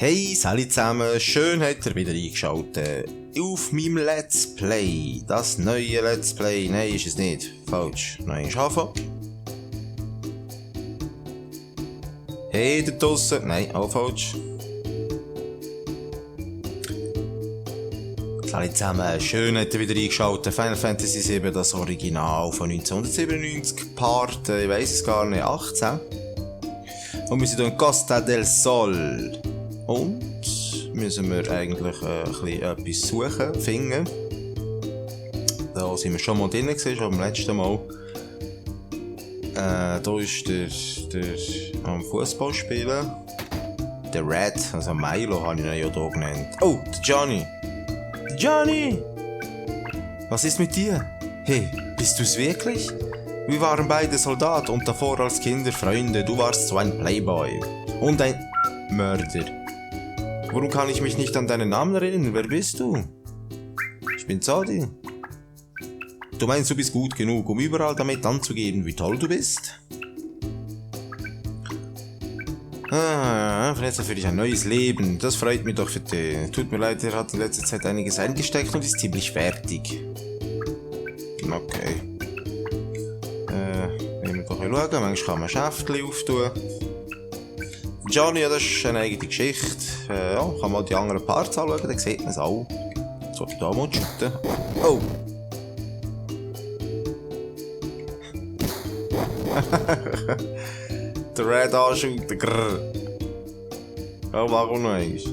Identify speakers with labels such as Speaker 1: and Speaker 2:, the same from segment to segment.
Speaker 1: Hey, salut zusammen, schön habt ihr wieder eingeschaltet auf meinem Let's Play. Das neue Let's Play, nein ist es nicht, falsch, nein ist anfangen. Hey, da draussen, nein, auch falsch. Salut zusammen, schön habt ihr wieder eingeschaltet. Final Fantasy 7, das Original von 1997, Part, ich weiss es gar nicht, 18. Und wir sind hier in Costa del Sol. Und müssen wir eigentlich etwas suchen, finden. Da sind wir schon mal drin gewesen, schon beim letzten Mal. Da ist der am Fußball spielen. Der Red, also Milo habe ich ihn ja hier genannt. Oh, der Johnny! Johnny! Was ist mit dir? Hey, bist du's wirklich? Wir waren beide Soldat und davor als Kinder Freunde. Du warst so ein Playboy. Und ein Mörder. Warum kann ich mich nicht an deinen Namen erinnern? Wer bist du? Ich bin Zadi. Du meinst, du bist gut genug, um überall damit anzugeben, wie toll du bist? Jetzt für dich ein neues Leben. Das freut mich doch für dich. Tut mir leid, er hat in letzter Zeit einiges eingesteckt und ist ziemlich fertig. Okay. Wollen wir doch schauen. Manchmal kann man Schäftchen auftun. Johnny, das ist eine eigene Geschichte. Ja, kann mal die anderen Parts anschauen, dann sieht man es auch. So, da mal shooten. Oh! Der Red anschuten, grrr. Ja, warum noch eins?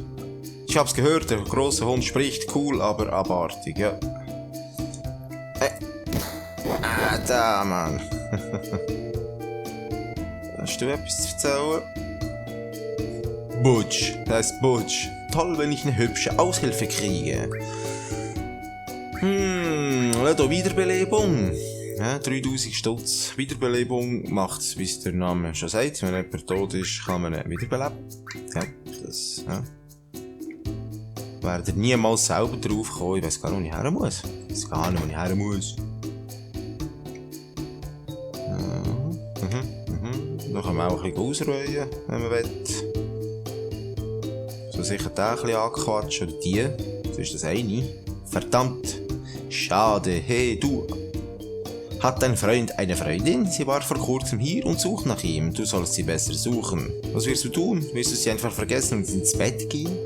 Speaker 1: Ich hab's gehört, der große Hund spricht cool, aber abartig, ja. Da, Mann. Hast du etwas zu erzählen? Butch, das ist Butch. Toll, wenn ich eine hübsche Aushilfe kriege. Da Wiederbelebung. Ja, 3000 Stutz. Wiederbelebung macht's, wie es der Name schon sagt. Wenn jemand tot ist, kann man ihn wiederbeleben. Ja, das, ja. Werde niemals selber drauf kommen. Ich weiss gar nicht, wo ich her muss. Ich weiss gar nicht, wo ich her muss. Da kann man auch ein bisschen ausräumen, wenn man will. So sicher den ein bisschen anquatschen, oder die. Das ist das eine. Verdammt. Schade. Hey, du. Hat dein Freund eine Freundin? Sie war vor kurzem hier und sucht nach ihm. Du sollst sie besser suchen. Was wirst du tun? Wirst du sie einfach vergessen und ins Bett gehen?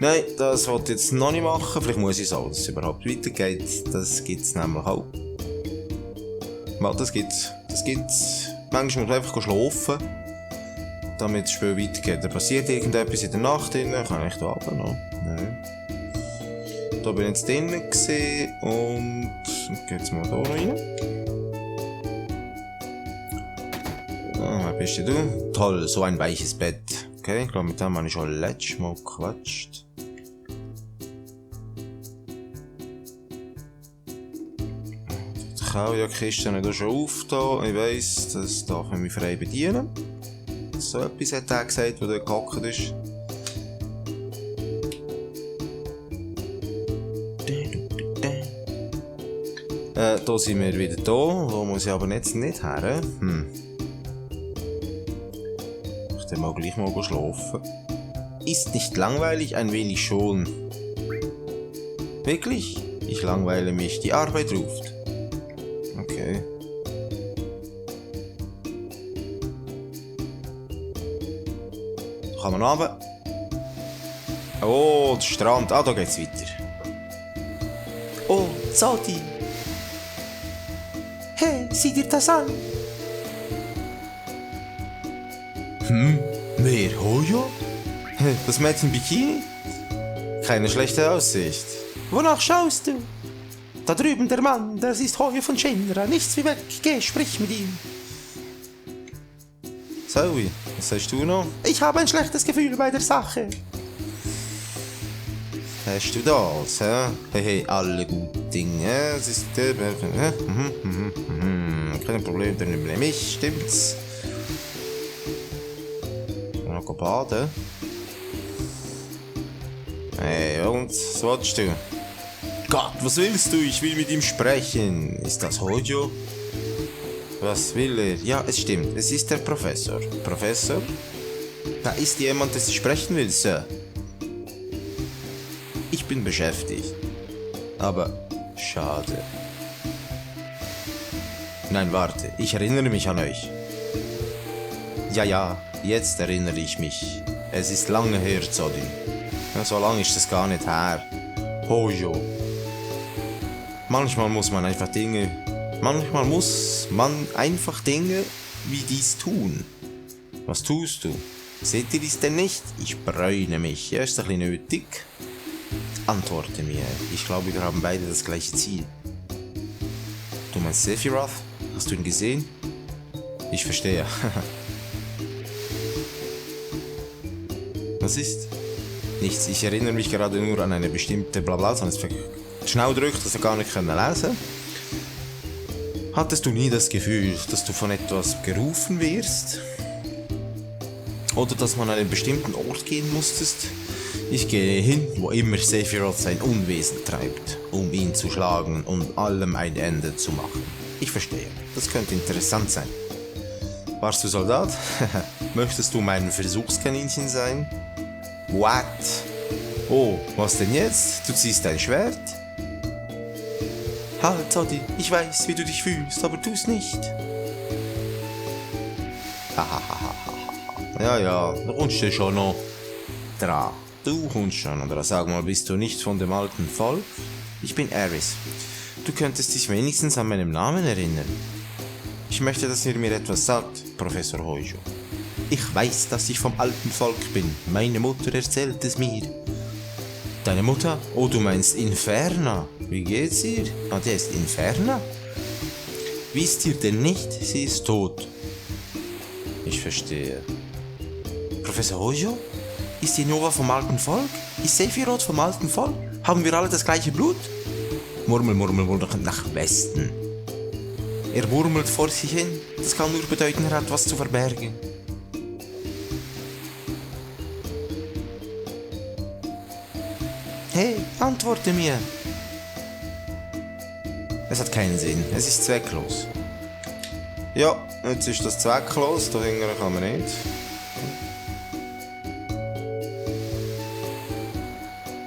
Speaker 1: Nein, das wollte ich jetzt noch nicht machen. Vielleicht muss ich es auch, dass es überhaupt weitergeht. Das gibt's nämlich auch. Mal, das gibt's. Manchmal muss man einfach schlafen, damit das Spiel weitergeht. Da passiert irgendetwas in der Nacht drin, kann ich da runter noch? Nein. Da bin ich jetzt drinnen gesehen und geht's mal da rein. Wer bist du? Toll, so ein weiches Bett. Okay, ich glaube, mit dem habe ich schon letztes Mal gequatscht. Die Kauja-Kiste habe ich schon aufgetan. Ich weiss, das darf man mich frei bedienen. So etwas hat er gesagt, wo dort gehockt ist. Da sind wir wieder da. Da muss ich aber jetzt nicht her. Ich dann mal gleich mal schlafen. Ist nicht langweilig? Ein wenig schon. Wirklich? Ich langweile mich. Die Arbeit ruft. Okay. Da kann man runter. Oh, der Strand. Ah, da geht's weiter. Oh, Zadi. Hey, sieh dir das an. Wer? Hoyo? Das Mädchen im Bikini? Keine schlechte Aussicht. Wonach schaust du? Da drüben der Mann, das ist Hoyo von Shinra. Nichts wie weg, geh, sprich mit ihm. Zoe, was sagst du noch? Ich habe ein schlechtes Gefühl bei der Sache. Hast du das, hä? Hey, alle guten Dinge. Es ist kein Problem, dann übernehme ich, stimmt's? Noch baden. Hey, und was willst du? Gott, was willst du? Ich will mit ihm sprechen. Ist das Hojo? Was will er? Ja, es stimmt. Es ist der Professor. Professor? Da ist jemand, der Sie sprechen will, Sir. Ich bin beschäftigt. Aber schade. Nein, warte, ich erinnere mich an euch. Ja, jetzt erinnere ich mich. Es ist lange her, Zodin. Ja, so lange ist es gar nicht her. Hojo. Manchmal muss man einfach Dinge wie dies tun. Was tust du? Seht ihr dies denn nicht? Ich bräune mich. Ja, ist ein bisschen nötig. Antworte mir. Ich glaube, wir haben beide das gleiche Ziel. Du meinst Sephiroth? Hast du ihn gesehen? Ich verstehe. Was ist? Nichts. Ich erinnere mich gerade nur an eine bestimmte Blabla, sondern es schnell drückt, dass er gar nicht lesen konnte. Hattest du nie das Gefühl, dass du von etwas gerufen wirst? Oder dass man an einen bestimmten Ort gehen musstest? Ich gehe hin, wo immer Sephiroth sein Unwesen treibt, um ihn zu schlagen und allem ein Ende zu machen. Ich verstehe, das könnte interessant sein. Warst du Soldat? Möchtest du mein Versuchskaninchen sein? What? Oh, was denn jetzt? Du ziehst dein Schwert? Halt, Zodi, ich weiß, wie du dich fühlst, aber tu's nicht. Ja, du kommst ja schon noch dran. Du kommst schon noch dran. Sag mal, bist du nicht von dem alten Volk? Ich bin Aeris. Du könntest dich wenigstens an meinen Namen erinnern. Ich möchte, dass ihr mir etwas sagt, Professor Hojo. Ich weiß, dass ich vom alten Volk bin. Meine Mutter erzählt es mir. Deine Mutter? Oh, du meinst Inferna. Wie geht's ihr? Ah, der ist Inferna? Wisst ihr denn nicht? Sie ist tot. Ich verstehe. Professor Hojo? Ist die Nova vom alten Volk? Ist Sephiroth vom alten Volk? Haben wir alle das gleiche Blut? Murmel nach Westen. Er murmelt vor sich hin. Das kann nur bedeuten, er hat was zu verbergen. Hey, antworte mir! Es hat keinen Sinn, es ist zwecklos. Ja, jetzt ist das zwecklos, da hinten kann man nicht.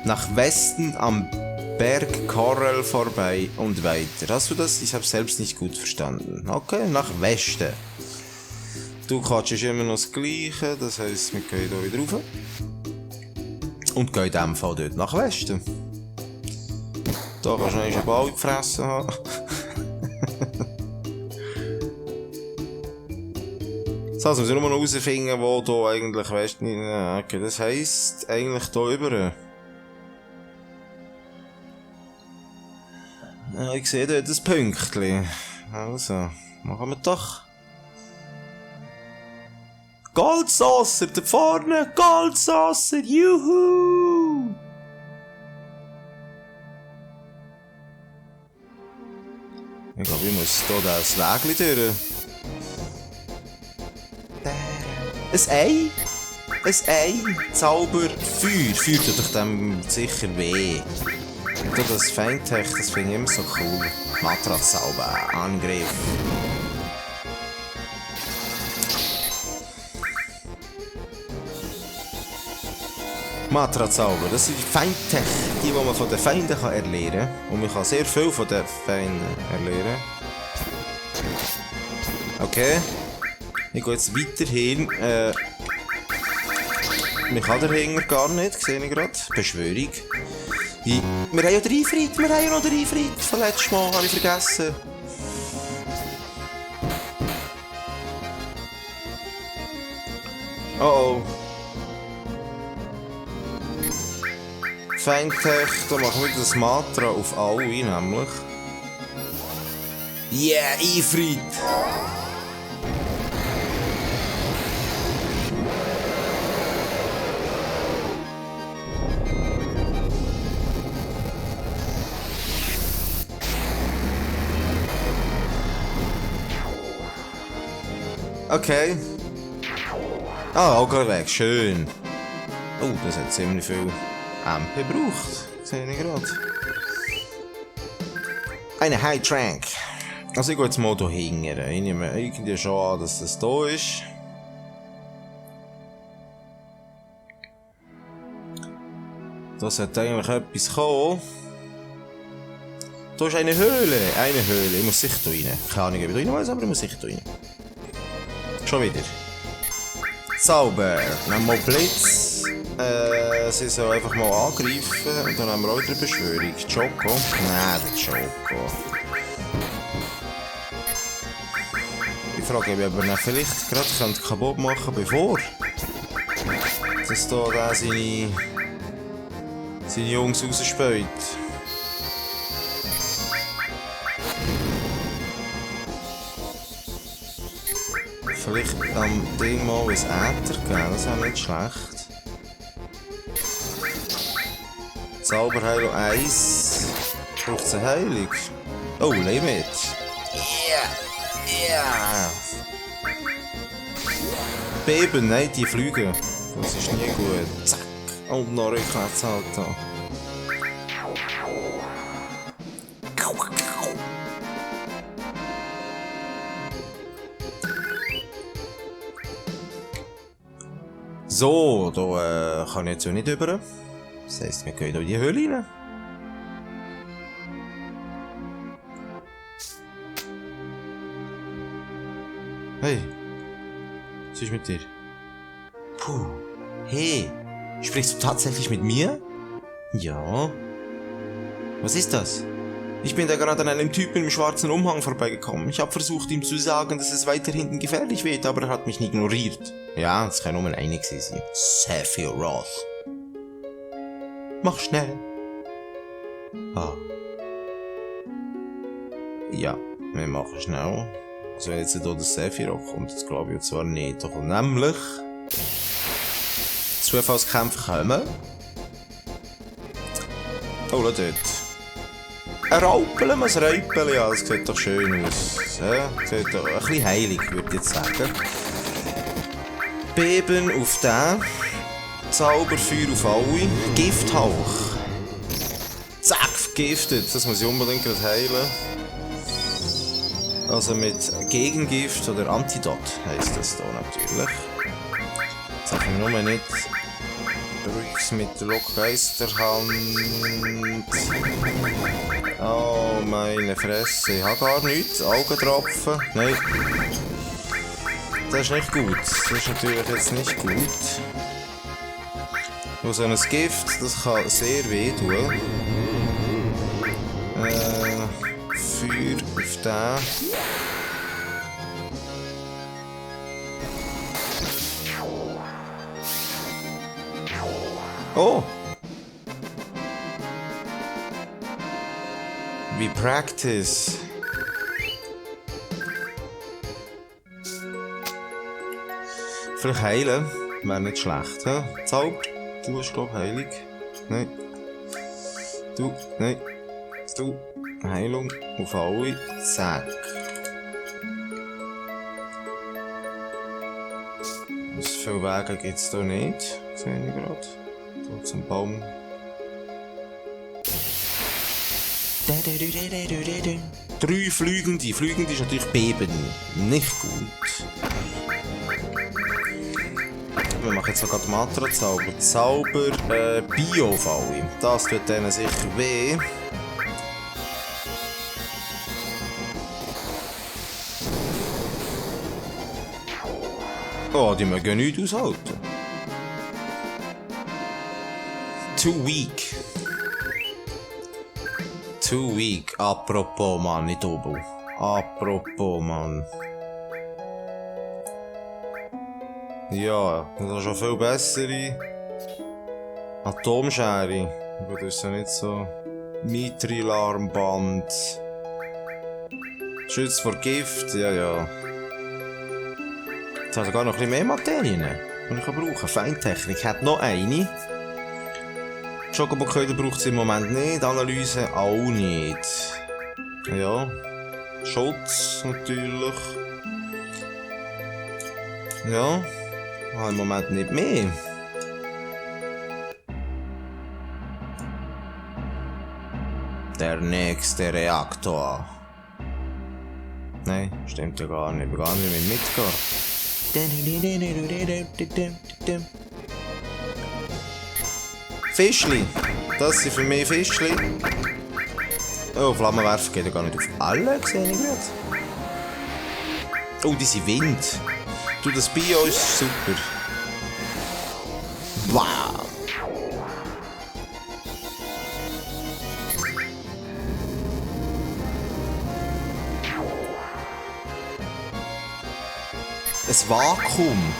Speaker 1: Nach Westen am Berg Korrel vorbei und weiter. Hast du das? Ich habe selbst nicht gut verstanden. Okay, nach Westen. Du kannst immer noch das Gleiche, das heisst, wir gehen hier wieder rauf. Und gehen in diesem Fall dort nach Westen. Da kannst du noch einen Ball gefressen haben. So, also müssen wir nur noch herausfinden, wo hier eigentlich Westen... Okay, das heisst eigentlich hier über. Ja, ich sehe dort ein Pünktchen. Also, machen wir doch. Goldsaucer, da vorne! Goldsaucer, juhu! Ich glaube, ich muss hier das Wägchen durch. Ein Ei? Ein Ei? Zauber, Feuer. Feuer tut doch dem sicher weh. Und das Feindtech, das finde ich immer so cool. Matrazauber, Angriff. Matrazauber, das sind die Feindtech, die man von den Feinden erlernen kann. Und man kann sehr viel von den Feinden erlernen. Okay. Ich gehe jetzt weiterhin. Man kann den Hänger gar nicht, sehe ich gerade. Beschwörung. Wir haben ja den Ifrit, wir haben ja noch den Ifrit. Von letztem Mal habe ich vergessen. Oh. Feindtech, da machen wir das Matra auf alle, nämlich. Yeah, Ifrit! Okay. Ah, Auge weg, schön. Oh, das hat ziemlich viel MP gebraucht. Sehe ich gerade. Eine High Trank. Also ich gehe jetzt mal hier hinten. Ich nehme irgendwie schon an, dass das hier ist. Da sollte eigentlich etwas kommen. Da ist eine Höhle. Ich muss sicher da rein. Keine Ahnung, ob ich da rein muss, aber ich muss sicher da rein. Schon wieder. Zauber. Nehmen wir Blitz. Sie soll einfach mal angreifen. Und dann haben wir auch wieder eine Beschwörung. Choco. Nein, der Choco. Ich frage mich, ob er ihn vielleicht gerade kaputt machen könnte, bevor dass da der seine Jungs rausspielt. Vielleicht am Ding mal ein Äther geben, das wäre nicht schlecht. Zauberheilung 1. Braucht es eine Heilung? Oh, Limit. Yeah! Beben, nein, die fliegen. Das ist nie gut. Zack! Und noch rückwärts halt da. So, da kann ich jetzt auch nicht rüber. Das heisst, wir gehen hier in die Höhle rein. Hey, was ist mit dir? Puh, hey, sprichst du tatsächlich mit mir? Ja. Was ist das? Ich bin da gerade an einem Typen im schwarzen Umhang vorbeigekommen. Ich habe versucht, ihm zu sagen, dass es weiter hinten gefährlich wird, aber er hat mich ignoriert. Ja, das kann nur eine sein. Sephiroth. Mach schnell. Ah. Ja, wir machen schnell. Also wenn jetzt hier der Sephiroth kommt, das glaube ich zwar nicht. Da kommt nämlich Zufallskämpfe kommen. Oh, schau dort. Ein Raupel, ein Räupel, ja, das sieht doch schön aus. Ja, sieht doch ein bisschen heilig, würde ich jetzt sagen. Beben auf den. Zauberfeuer auf alle. Gifthauch. Zack, vergiftet. Das muss ich unbedingt heilen. Also mit Gegengift oder Antidot heisst das hier natürlich. Jetzt habe ich nur nicht Beruhigungsmittel, Geisterhand. Oh meine Fresse, ich habe gar nichts. Augentropfen. Nein. Das ist nicht gut. Das ist natürlich jetzt nicht gut. Nur so ein Gift, das kann sehr weh tun. Feuer auf den. Oh! We practice. Vielleicht heilen, wäre nicht schlecht, hä? Zauber, du hast glaube heilig. Nein. Du, nein. Du, Heilung auf alle. Zack. So viele Wege gibt es hier nicht, sehe ich gerade. Hier zum Baum. Drei Fliegende. Fliegende ist natürlich Beben. Nicht gut. Wir machen jetzt sogar Matra-Zauber. Zauber Bio-Falle. Das tut denen sicher weh. Oh, die mögen nichts aushalten. Too weak. Too weak. Apropos, Mann, nicht Obo. Apropos, Mann. Ja, das ist schon viel bessere. Atomschere. Aber das ist ja nicht so. Mithril-Armband. Schützt vor Gift, ja, ja. Jetzt habe ich sogar noch ein bisschen mehr Materien, die ich brauchen kann. Feintechnik hat noch eine. Schokoboköder braucht es im Moment nicht, Analyse auch nicht. Ja. Schutz natürlich. Ja. Aber im Moment nicht mehr. Der nächste Reaktor. Nein, stimmt ja gar nicht. Ich will gar nicht mehr mitgehen. Fischli. Das sind für mich Fischli. Oh, Flammenwerfer geht ja gar nicht auf alle, sehe ich gerade. Oh, die sind Wind. Du, das Bio ist super. Wow. Ein Vakuum.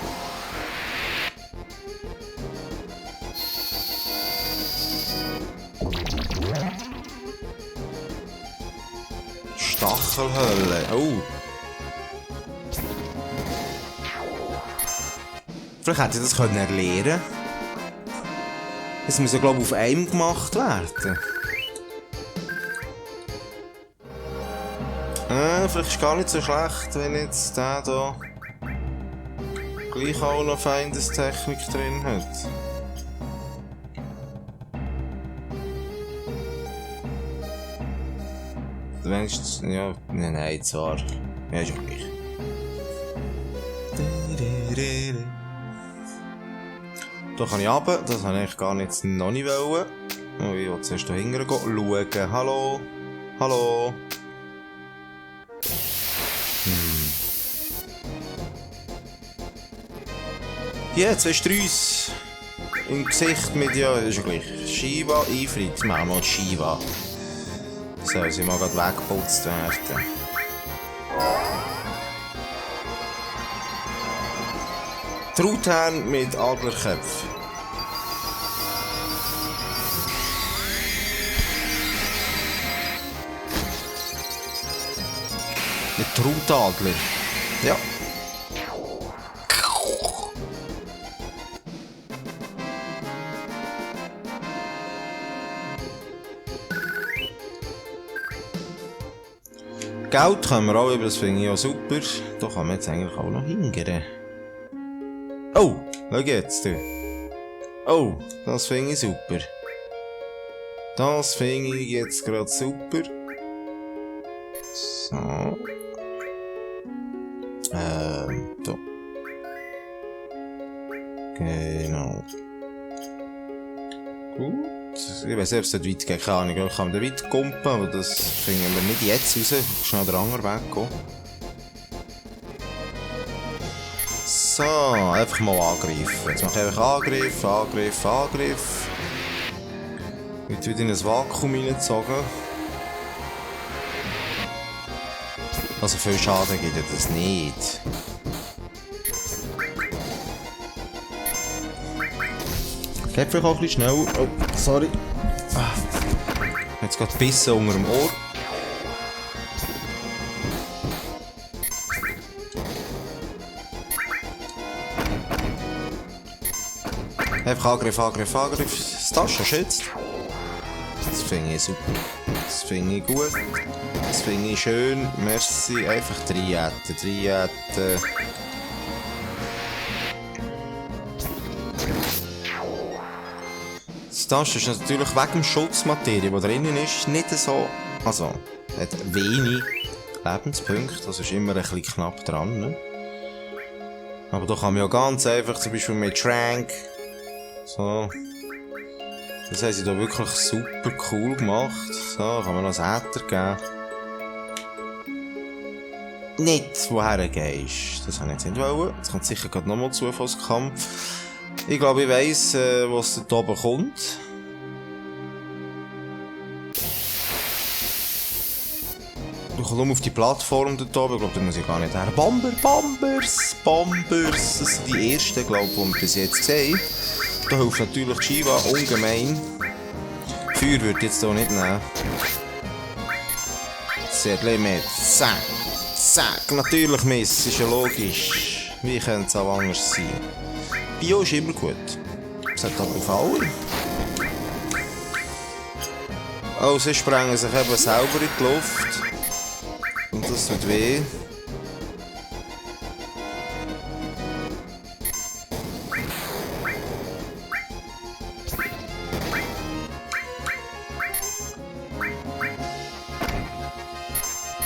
Speaker 1: Stachelhölle. Oh. Vielleicht hätte ich das erlernen können. Es muss ja, glaube ich, auf einem gemacht werden. Vielleicht ist es gar nicht so schlecht, wenn jetzt der hier gleich auch noch Feindestechnik drin hat. Wenigstens, ja, nein, zwar. Ja, ist ja gleich. Da kann ich runter, das wollte ich gar nicht, noch nicht wollen. Oh, ich will zuerst da hinten schauen. Hallo? Hallo? Ja, 2 Sträusse im Gesicht mit, ja, ist ja gleich. Shiva, Ifrit, machen wir mal Shiva. So, sie mal gerade weggeputzt werden. Truthahn mit Adlerköpfen. Mit Trutadler. Ja. Geld können wir auch über, das finde ich auch super. Da kann man jetzt eigentlich auch noch hingehen. Oh, schau jetzt, du. Oh, das finde ich super. Das finde ich jetzt gerade super. So. Da. Genau. Gut. Ich weiß nicht, ob es dort weit geht, keine Ahnung. Ich kann da weit kumpen, aber das finden wir nicht jetzt raus. Ich muss schnell den anderen Weg gehen. So, einfach mal angreifen. Jetzt mache ich einfach Angriff. Wird wieder in ein Vakuum reingezogen. Also viel Schaden gibt das nicht. Geht vielleicht auch ein bisschen schnell. Oh, sorry. Jetzt geht Bissen unter dem Ohr. Einfach Angriff. Das Taschen schützt. Das finde ich super. Das finde ich gut. Das finde ich schön. Merci. Einfach Triaten. Das Taschen ist natürlich wegen dem Schutzmaterie, die drinnen ist, nicht so. Also, hat wenig Lebenspunkte. Das ist immer ein bisschen knapp dran. Ne? Aber da kann man ja ganz einfach zum Beispiel mit Trank. So. Das haben sie da wirklich super cool gemacht. So, kann man noch ein Äther geben. Nicht, woher gehst. Das habe ich jetzt nicht wollen. Jetzt kommt sicher gerade nochmal Zufallskampf. Ich glaube, ich weiss, was da oben kommt. Ich komme auf die Plattform dort oben. Ich glaube, da muss ich gar nicht her. Bombers! Das sind die ersten, glaube ich, die wir bis jetzt sehen. Da hilft natürlich Shiva ungemein. Feuer würde ich jetzt hier nicht nehmen. Sehr mit. Zack. Natürlich Miss, ist ja logisch. Wie könnte es auch anders sein? Bio ist immer gut. Das hat aber gefallen. Oh, sie sprengen sich eben selber in die Luft. Und das tut weh.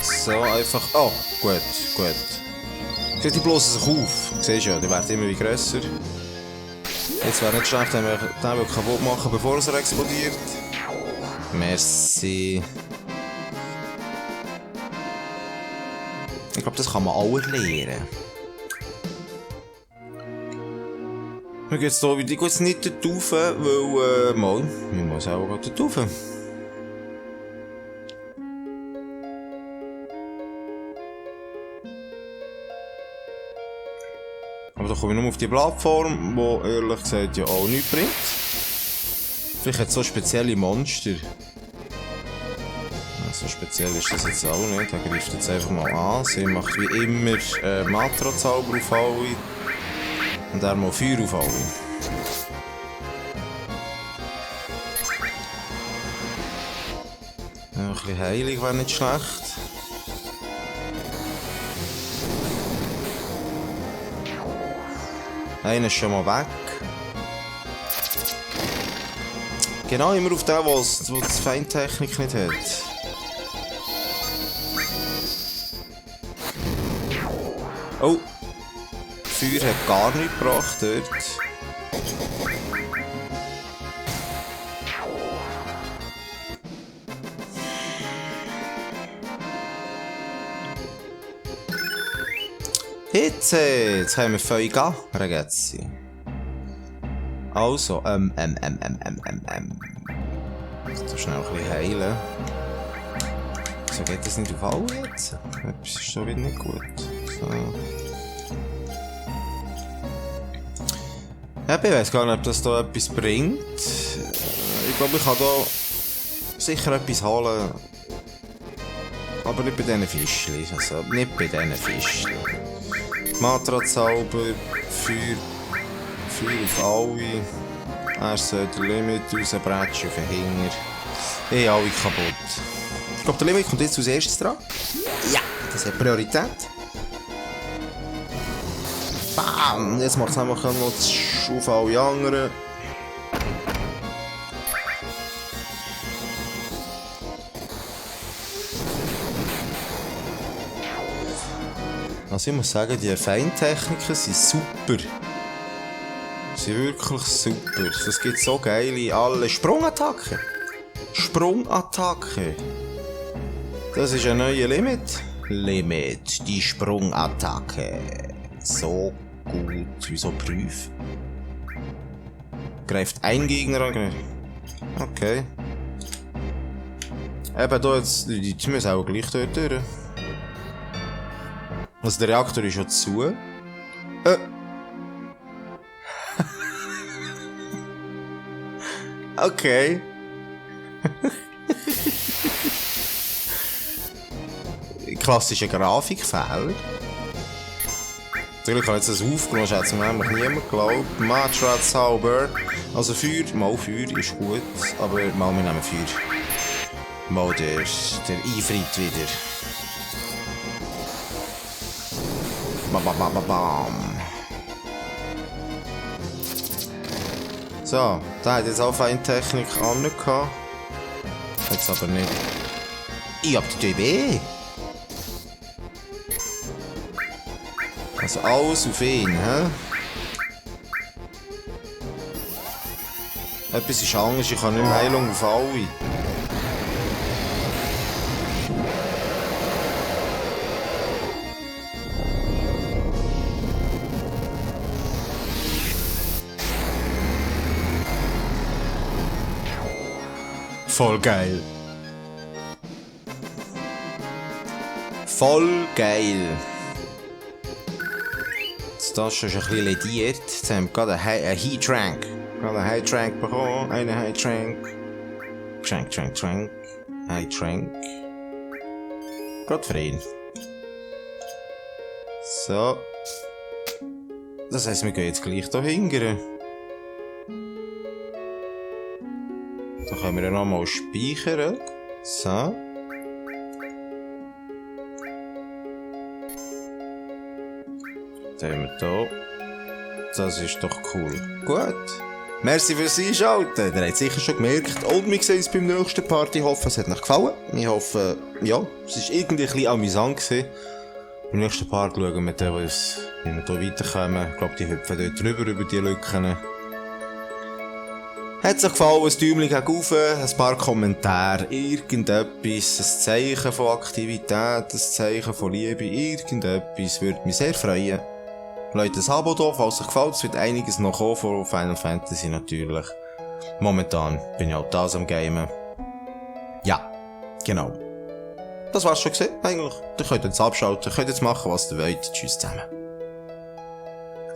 Speaker 1: So, einfach. Oh, gut. Siehst du, die bloßen sich auf. Siehst du ja, die werden immer wie grösser. Jetzt wäre nicht schlecht, wenn wir den kaputt machen, bevor er explodiert. Merci. Ich glaube, das kann man auch erlernen. Wir gehen jetzt hier wieder. Ich gehe jetzt nicht dort rauf, weil, mal, wir müssen auch dort rauf. Aber da komme ich nur auf die Plattform, die ehrlich gesagt ja auch nichts bringt. Vielleicht hat es so spezielle Monster. So speziell ist das jetzt auch nicht. Er greift jetzt einfach mal an. Sie macht wie immer Matra-Zauber auf alle. Und er mal Feuer auf alle. Ja, ein bisschen heilig wäre nicht schlecht. Einer ist schon mal weg. Genau, immer auf den, wo die Feindtechnik nicht hat. Oh! Feuer hat gar nichts gebracht dort. Jetzt haben wir Feuer, ragazzi. Also, so schnell ein bisschen heilen. Wieso geht das nicht auf alle jetzt? Etwas ist schon wieder nicht gut. So. Ja, ich weiß gar nicht, ob das hier etwas bringt. Ich glaube, ich kann hier sicher etwas holen. Aber nicht bei diesen Fischchen. Also nicht bei diesen Fischchen. Matra-Zauber, Feuer auf alle. Er soll den Limit rausbretschen auf den Hinger. Alle kaputt. Ich glaube, der Limit kommt jetzt als erstes dran. Ja, das hat Priorität. Bam! Jetzt macht es einfach noch auf alle anderen. Also ich muss sagen, die Feindtechniken sind super. Sie sind wirklich super. Es gibt so geile alle Sprungattacken. Sprungattacke. Das ist ein neuer Limit. Limit, die Sprungattacke. So gut, wieso prüf? Greift ein Gegner an. Okay. Eben da jetzt, die müssen auch gleich dort durch. Also der Reaktor ist schon zu. Okay. Klassischer Grafikfehler. Natürlich habe ich jetzt das aufgenommen, das hat es mir nämlich niemand geglaubt. Matra-Zauber. Also Feuer, mal Feuer ist gut, aber mal wir nehmen Feuer. Mal der Ifrit wieder. Bam, bam, bam, bam. So, der hat jetzt auch Feindtechnik angehabt. Jetzt aber nicht. Ich hab die DB. Also alles auf ihn, hä? Etwas ist anders, ich kann nicht mehr Heilung auf alle. Voll geil. Voll geil. Das Tasche ist ein bisschen lediert. Jetzt haben wir gerade einen Heat Trank. Gerade einen High Trank bekommen. Einen High Trank. Trank. High Trank. Gerade für ihn. So. Das heisst, wir gehen jetzt gleich hier hingern. Da können wir ja nochmal speichern. So. Das haben wir hier. Das ist doch cool. Gut. Merci fürs Einschalten. Ihr habt sicher schon gemerkt. Und wir sehen uns beim nächsten Part. Ich hoffe, es hat euch gefallen. Ich hoffe, ja, es war irgendwie ein bisschen amüsant gewesen. Im nächsten Part schauen wir dann, wie wir hier weiterkommen. Ich glaube, die hüpfen dort drüber über die Lücken. Hat sich gefallen, ein Däumchen gegen rauf, ein paar Kommentare, irgendetwas, ein Zeichen von Aktivität, ein Zeichen von Liebe, irgendetwas, würde mich sehr freuen. Leute, ein Abo da, falls euch gefällt, es wird einiges noch kommen von Final Fantasy natürlich. Momentan bin ich halt das am Gamen. Ja, genau. Das war's schon gesehen, eigentlich. Ihr könnt jetzt abschalten, könnt jetzt machen, was ihr wollt. Tschüss zusammen.